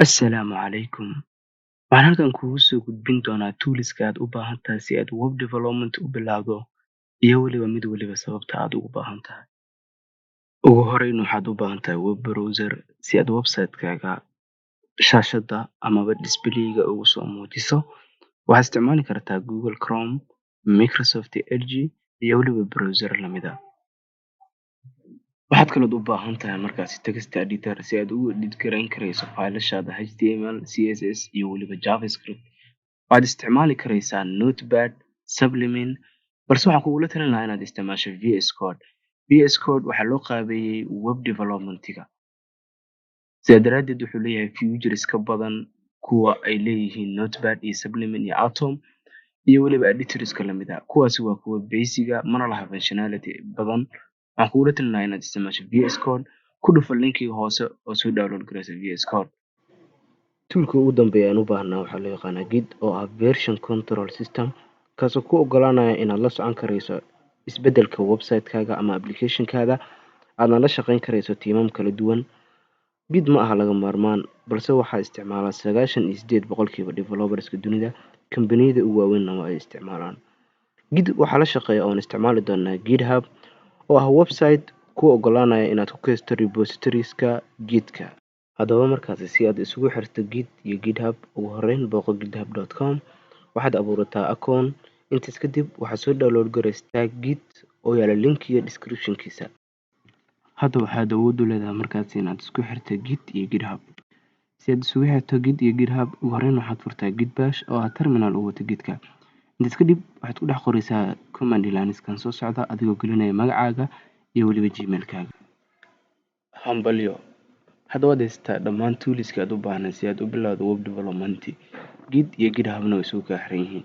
Assalaamu calaykum. Waxaan halkan kuugu soo gudbin doonaa toolska aad u baahan tahay si aad web development u bilowdo iyo weliba mid waliba sababta aad ugu baahan tahay. Ugu horeyn, waxaad u baahan tahay web browser si aad website-kaaga shaashadda amaba display-ga ugu soo muujiso. Waxaad isticmaali kartaa Google Chrome, Microsoft Edge iyo weliba browser lamid ah. Waxaad kalood u baahan tahay markaasi text editor si aad ugu edit gareyn karayso faylashaada HTML, CSS iyo weliba JavaScript. Waxaad isticmaali karaysaa Notepad, Sublime, balse waxaan kugula talin lahaa inaad isticmaasho VS Code. VS Code waxaa loo qaabeeyey web development-ga. Sidaa daraaddeed, wuxuu leeyahay features ka badan kuwa ay leeyihiin Notepad iyo Sublime iyo Atom iyo weliba editorska lamid ah. Kuwaasi waa kuwa basic ah, mana laha functionality badan. Waxaan kugula talin lahaa inaad isticmaasho VS Code. Ku dhufo linkiga hoose oo soo download garayso VS Code. Toolka ugu dambeeya aan u baahnaa waxaa loo yaqaanaa Git, oo ah version control system, kaasoo kuu oggolaanaya inaad la socon karayso isbeddelka website-kaaga ama application-kaada, aadna la shaqeyn karayso tiimam kala duwan. Git ma aha lagama maarmaan, balse waxaa isticmaala 98% developers-ka dunida, kambaniyada ugu waaweynna waa ay isticmaalaan. Git waxaa la shaqeeya oon isticmaali doonaa GitHub, oo ah website kuu oggolaanaya inaad ku kaysto repositories-ka Git-ka. Haddaba markaasi, si aad isugu xirto Git iyo GitHub, ugu horreyn booqo github.com, waxaad abuurataa account. Intaas kadib waxaad soo download garaysataa Git oo yaala linkiga description-kiisa. Hadda waxaad awood u leedahay markaasi inaad isku xirto Git iyo GitHub. Si aad isugu xirto Git iyo GitHub, ugu horreyn waxaad furtaa Git Bash, oo ah terminal uu wato Git-ka. Intaas kadib waxaad ku dhex qoraysaa command lines-kan soo socda, adigoo gelinaya magacaaga iyo weliba Gmail-kaaga. Hambalyo! Hadda waad haysataa dhammaan toolska aad u baahnayd si aad u bilowdo web development. Git iyo GitHub-na way isugu kaa xiran yihiin.